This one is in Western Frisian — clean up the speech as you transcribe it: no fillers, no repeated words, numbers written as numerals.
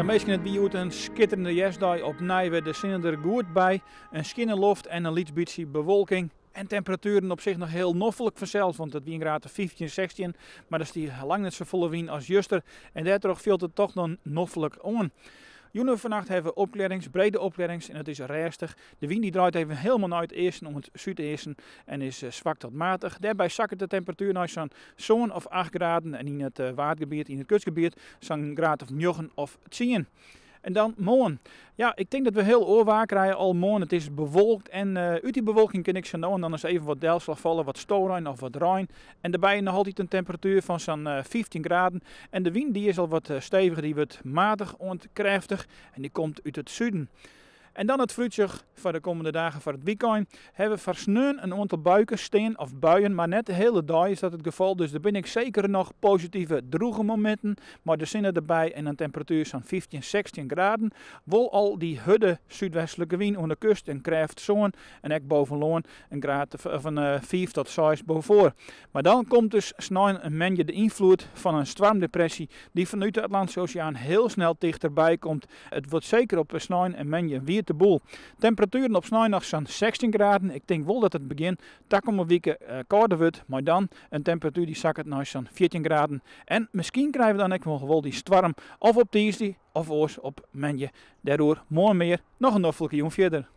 Minsken, it wie hjoed in skitterende hjerstdei. Opnij wer de sinne der goed by. In skjinne loft en in lyts bytsje bewolking. En temperatueren op sich noch hiel noflik fansels, want it wie in graad of 15, 16. Mar der stie lang net safolle wyn as juster en dêrtroch fielt it toch noch noflik oan. Jûn en fannacht hawwe we opklearrings, brede opklearrings en it is rêstich. De wyn dy draait even hielendal nei it easten oant súdeasten en is swak tot matich. Dêrby sakket de temperatuer nei sa'n sân of 8 graden en yn it Waadgebiet, yn it kustgebiet, sa'n graad of 9 of 10. En dan moarn. Ja, ik tink dat we hiel oar waar krije al moarn. It is bewolkt en út dy bewolking kin ek sa no en dan ris even wat delslach falle, wat storein of wat rein. En derby noch altyd in temperatuer fan sa'n 15 graden. En de wyn dy is al wat steviger, dy wurdt matich oant krêftich en dy komt út it suden. En dan it foarútsjoch foar de kommende dagen foar it wykein. Hawwe we foar sneon in oantal buiken stean of buien, mar net de hiele dei is dat it gefal. Dus der binne ek seker noch positive drûge mominten mei de sinne derby en in temperatuer sa'n 15, 16 graden. Wol al dy hurde súdwestlike wyn oan de kust in krêft sân en ek bovenlân in graad of in 5 tot 6 Beaufort. Mar dan komt dus snein en moandei de ynfloed fan in stoarmdepresje dy't fanút de Atlantyske Oseaan hiel snel tichterby komt. It wurdt seker op snein en moandei in wiete boel. Temperatueren op snein noch sa'n 16 graden. Ik tink wol dat it begjin takomme wike kâlder wurdt, mei dan in temperatuer dy't sakket nei sa'n 14 graden. En miskien krije we dan ek noch wol dy stoarm of op tiisdei of oars op moandei. Dêroer moarn mear. Noch in noflike jûn fierder.